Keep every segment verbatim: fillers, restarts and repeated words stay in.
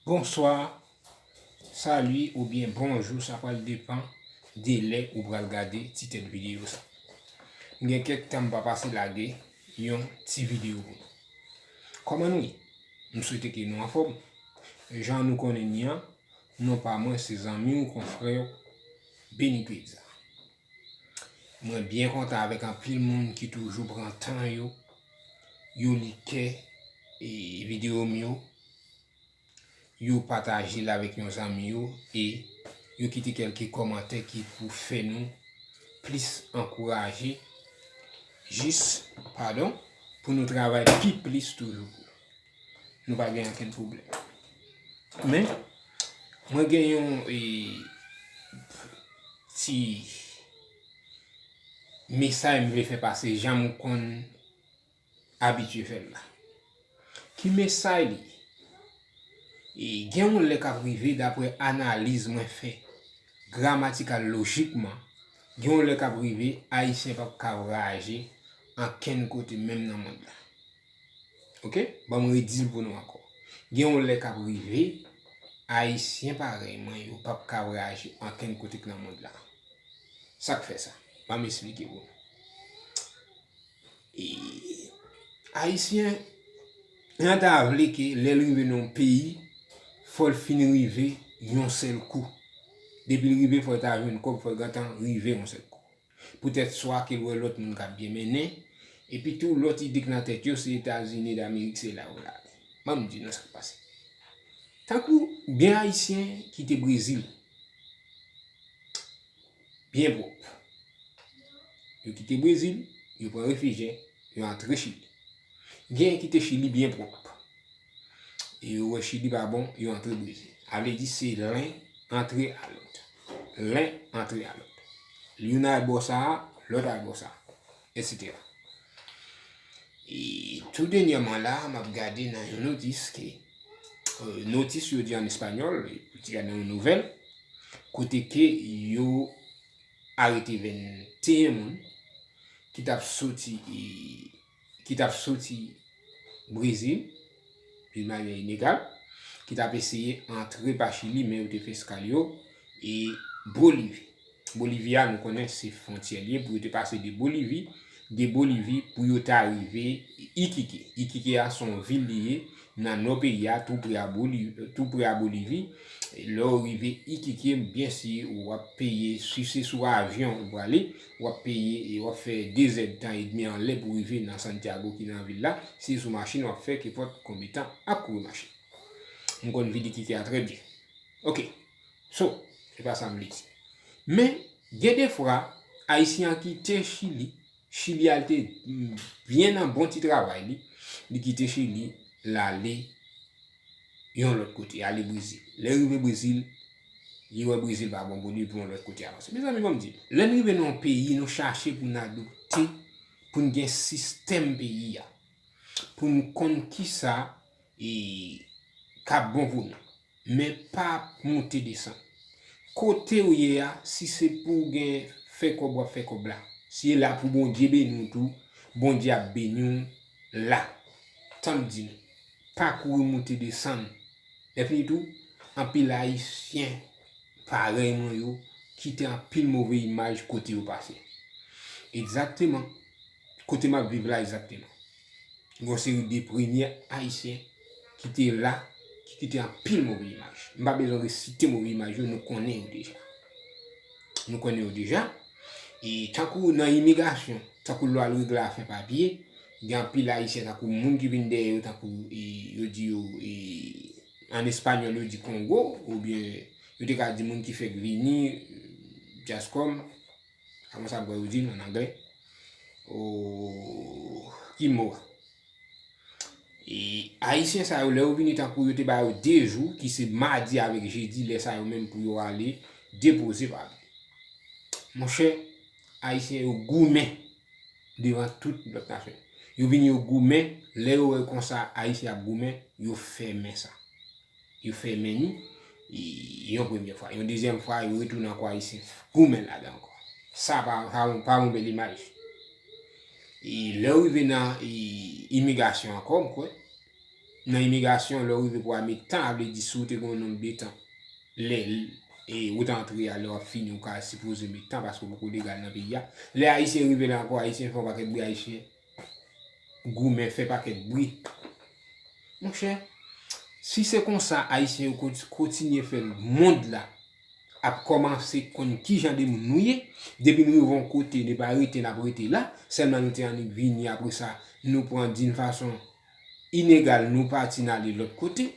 Bonswa, sali oubyen bonjou, sa pral depann de lè ou pral gade ti tèt videyo sa. M gen kèk tan m pa pase lage yon ti videyo pou nou. Kòman nou ye? M swete ke nou anfòm. Jan nou konnen n ye an, non pa mwen se zanmi w, konfrè w, Beni Peza. Mwen byen kontan avèk anpil moun ki toujou pran tan yo, yo like videyo m yo, yo pataje l avèk yon zanmi yo, e yo kite kèlke kòmantè ki pou fè nou plis ankouraje, jis, padon, pou nou travay pi plis toujou. Nou pa gen okenn pwoblèm. Men, mwen gen yon e, ti mesaj m vle fè pase jan m konn abitye fè l la. Ki mesaj li ye? E gen yon lè k ap rive, daprè analiz mwen fè gramatikal, lojikman, gen yon lè k ap rive, Ayisyen p ap ka vwayaje ankenn kote, menm nan mond la. Oke? Ban m redi l pou nou ankò. Gen yon lè k ap rive, Ayisyen parèy mwen yo p ap ka vwayaje ankenn kote k nan mond la. Sa k fè sa? Ban m esplike pou nou. E, Ayisyen an ta vle ke lè l rive nan yon peyi, fò l fin rive yon sèl kou. Depi l rive, fò l ta jwenn kòb, fò l gentan rive yon sèl kou. Poutèt swa ke l wè lòt moun k ap byen mennen, epi tou lòt ide k nan tèt yo, se Etazini Damerik, se la yo prale. Ban m di nou sa k pase. Tankou gen Ayisyen ki te Brezil, byen pwòp. Yo kite Brezil, yo pran refijye, yo antre Chili. Genyen ki te Chili byen pwòp. E yo wè Chili pa bon, yo antre Brezil. A vle di se len antre a lòt. Len antre a lòt. Youn al bò sa a, lòt al bò sa a, etsetera. E tou dènyèman la, m ap gade nan yon notis ke, e, notis yo di an espanyòl, e, pou ti gade nan yon nouvèl, kote ke yo arete venteyen moun ki t ap soti, e, ki t ap soti Brezil, de manyè ilegal, ki t ap eseye antre pa Chili, men yo te fè eskal yo, e, Bolivi. Bolivi a, nou konnen se fwontyè l ye, pou yo te pase de Bolivi, de Bolivi pou yo ta rive Iquique. Iquique a se yon vil li ye nan nò peyi a, tou pre a Boli-, tou pre a Bolivi. Lè w rive Iquique, byen si w ap peye, si se sou avyon ou prale, w ap peye e w ap fè de zèdtan edmi anlè pou rive nan Santiago ki nan vil la. Si se sou machin w ap fè, kenpòt konbyen tan ap kouri machin. M konn vil Iquique a trè byen. Oke. So, se pa sa m vle di. Men, gen de fwa, Ayisyen an kite Chili, Chili al te, mm, byen nan bon ti travay li, li kite Chili, l ale yon lòt kote, ale Brezil. Lè l rive Brezil, li wè Brezil pa bon pou li pou yon lòt kote avanse. Mezanmi, ban m di nou, lè n rive nan yon peyi, nou chache pou n adopte, pou n gen sistèm peyi a, pou n konn kisa, e, k ap bon pou nou. Men pa moute desann. Kote w ye a, si se pou w gen fè kòb, w ap fè kòb la. Si e la pou Bondye beni w tou, Bondye ap beni w la. Tann m di nou, pa kouri moute desann. Epi tou, anpil Ayisyen parèy mwen yo kite anpil move imaj kote yo pase. Egzakteman. Kote m ap viv la egzakteman. Gen yon seri de premye Ayisyen ki te la, ki kite anpil move imaj. M pa bezwen resite move imaj yo, nou konnen yo deja. Nou konnen yo deja. E tankou nan imigrasyon, tankou lè w al regle afè papye, gen anpil Ayisyen tankou moun ki vin dèyè yo, tankou, e, yo di yo, e, an espanyòl yo di Kongo, oubyen yo te ka di moun ki fèk vini, dyaskom, kòman sa bò yo di l an anglè? O, ki mo a? E Ayisyen sa yo, lè yo vini tankou yo te ba yo de jou, ki se madi avèk jedi, lè sa yo menm pou yo ale depoze papye. Monchè, Ayisyen yo goumen devan tout lòt nasyon. Yo vini yo goumen, lè yo wè konsa Ayisyen ap goumen, yo fèmen sa. Yo fèmen ni, e, yon premye fwa. Yon dezyèm fwa, yo retounen ankò Ayisyen goumen ladan ankò. Sa pa, pa, pa yon bèl imaj. E lè yo rive nan, e, imigrasyon ankò, m kwè, nan imigrasyon, lè w rive pou w al met tan, a vle di si w te gen yon nonb de tan, lè e, ou te antre a, lè w ap fini, ou ka sipoze met tan paske w poko legal nan peyi a. Lè Ayisyen rive la ankò, Ayisyen fè yon pakèt bri, Ayisyen goumen, fè pakèt bri. Monchè, si se konsa Ayisyen yo kontinye fè l, mond la ap kòmanse konn ki jan de moun nou ye. Depi nou rive yon kote, nou pa rete, n ap rete la. Sèlman nou te annik vini, apre sa, nou pran d'une façon inegal, nou pati n ale lòt kote.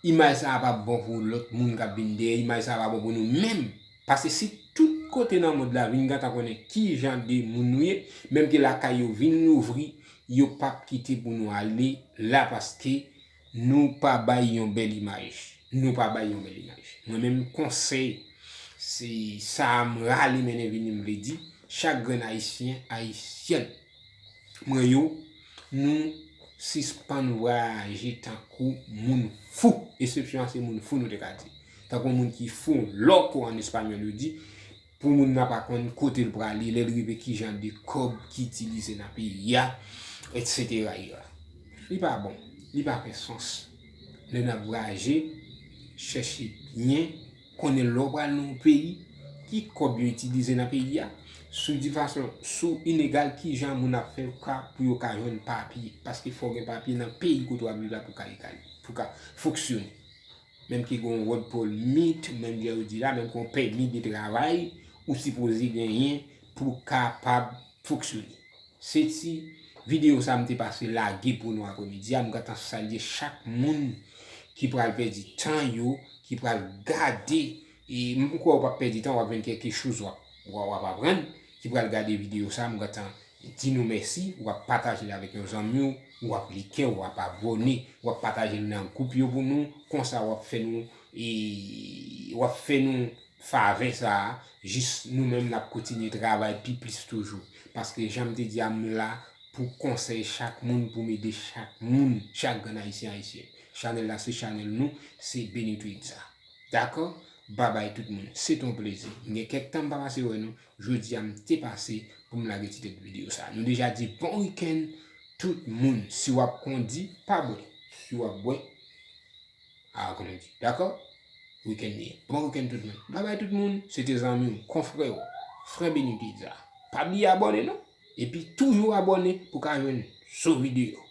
Imaj sa a p ap bon pou lòt moun k ap vin dèyè, imaj sa a pa bon pou nou menm. Paske si tout kote nan mond la vin gentan konnen ki jan de moun nou ye, menm ke lakay yo vin louvri, yo p ap kite pou nou ale la paske nou pa bay yon bèl imaj. Nou pa bay yon bèl imaj. Mwen menm konsèy, se sa a m rale mennen vini m vle di, chak grenn Ayisyen, Ayisyèn mwen yo, nou sispann vwayaje tankou moun fou. Eksepsyon an se moun fou nou te ka di. Tankou moun ki fou, loco an espanyòl yo di, pou moun nan pa konn kote l prale, lè l rive ki jan de kòb ki itilize nan peyi a, etsetera. Li pa bon, li pa fè sans. Lè n ap vwayaje, chèche byen konnen lè w pral nan yon peyi, ki kòb yo itilize nan peyi a, sou di fason, sou inegal ki jan moun ap fè ka pou yo ka jwenn papye, paske fò w gen papye nan peyi kote w ap viv la pou w ka legal, pou w ka fonksyone. Menm ke gen yon work permit, menm jan yo di la, menm ke yon pèmi de travay, ou sipoze genyen pou w kapab fonksyone. Se ti videyo sa m te pase lage pou nou apremidi a. M gentan salye chak moun ki pral pèdi tan yo, ki pral gade. E m kwè w p ap pèdi tan, w ap jwenn kèlke choz w ap, w ap, w ap aprann. Ki pral gade videyo sa, m gentan di nou mèsi. W ap pataje l avèk yon zanmi w, w ap like, w ap abòne, w ap pataje l nan gwoup yo pou nou. Konsa w ap fè nou, e, w ap fè nou favè sa a, jis nou menm n ap kontinye travay pi plis toujou. Paske jan m te di a, m la pou konsèy chak moun, pou m ede chak moun, chak grenn Ayisyen, Ayisyèn. Chanèl la se chanèl nou, se Benitwitza. Dakò? Babay tout moun. Se te yon plezi. M gen kèk tan m pa pase wè nou. Jodi a m te pase pou m lage ti tèt videyo sa. Nou deja di bon wikenn tout moun. Si w ap kondi, pa bwè. Si w ap bwè, a kondi. Dakò? Wikenn li ye. Bon wikenn tout moun. Babay tout moun. Se te zanmi w, konfrè w, frè Benitwitza. Pa bliye abòne non. Epi toujou abòne pou ka jwenn zo videyo.